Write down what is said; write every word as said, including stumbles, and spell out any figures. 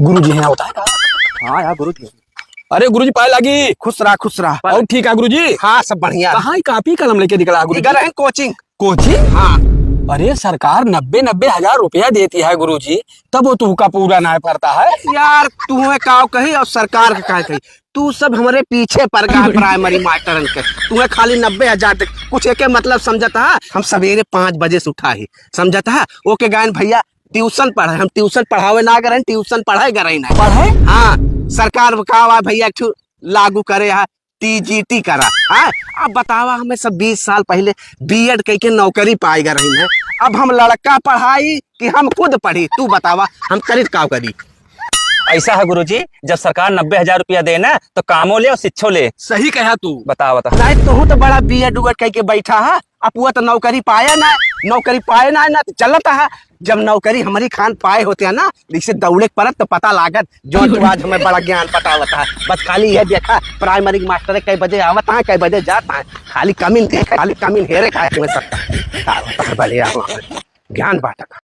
गुरुजी हैं, होता है का? हाँ यार, गुरुजी। अरे गुरुजी, पाए लागी। खुश रहा, खुश रहा। और ठीक है गुरुजी? हाँ, सब बढ़िया। कहाँ ही कॉपी कलम लेके निकला गुरुजी? निकल रहे हैं कोचिंग। कोचिंग? हाँ। अरे, सरकार नब्बे, नब्बे हजार रुपया देती है गुरुजी, तब वो तुहका पूरा ना पड़ता है। यार, तुम्हें काव कही और सरकार का काव कही, तू सब हमरे पीछे पड़ गया है प्राइमरी मास्टरन के। तुम्हें खाली नब्बे हजार दे, कुछ एके मतलब समझता है? हम सवेरे पाँच बजे से उठा ही, समझता है? ओके गायन भैया, ट्यूशन पढ़ाए, हम ट्यूशन पढ़ावे ना गए, ट्यूशन पढ़ाए गए ना। पढ़े? हाँ, सरकार का आवा भैया, एक ठो लागू करे है, टीजीटी करा। हाँ, अब बतावा, हमें सब बीस साल पहले बीएड कइके नौकरी पाए गए रही है। अब हम लड़का पढ़ाई कि हम खुद पढ़ी? तू बतावा, हम करी त का करी? ऐसा है गुरुजी, जब सरकार नब्बे हजार रुपया दे ना, तो कामो ले और शिक्षो ले। सही कहा तू। बतावा तो। नहीं, तू तो बड़ा बीएड उएड कइके बैठा है, अब वो तो नौकरी पाया ना, नौकरी पाए ना, ना तो चलत है। जब नौकरी हमारी खान पाए होते हैं ना, इसे दौड़े के परत तो पता लागत, जो तू आज हमें बड़ा ज्ञान बतावत है। बस खाली यह देखा, प्राइमरी के मास्टर कै बजे आवत है, कै बजे जात है, खाली कमिन देख, खाली कमिन हेरे खाए तुम्हें सब। का होता है, भले आओ, ज्ञान बांटा।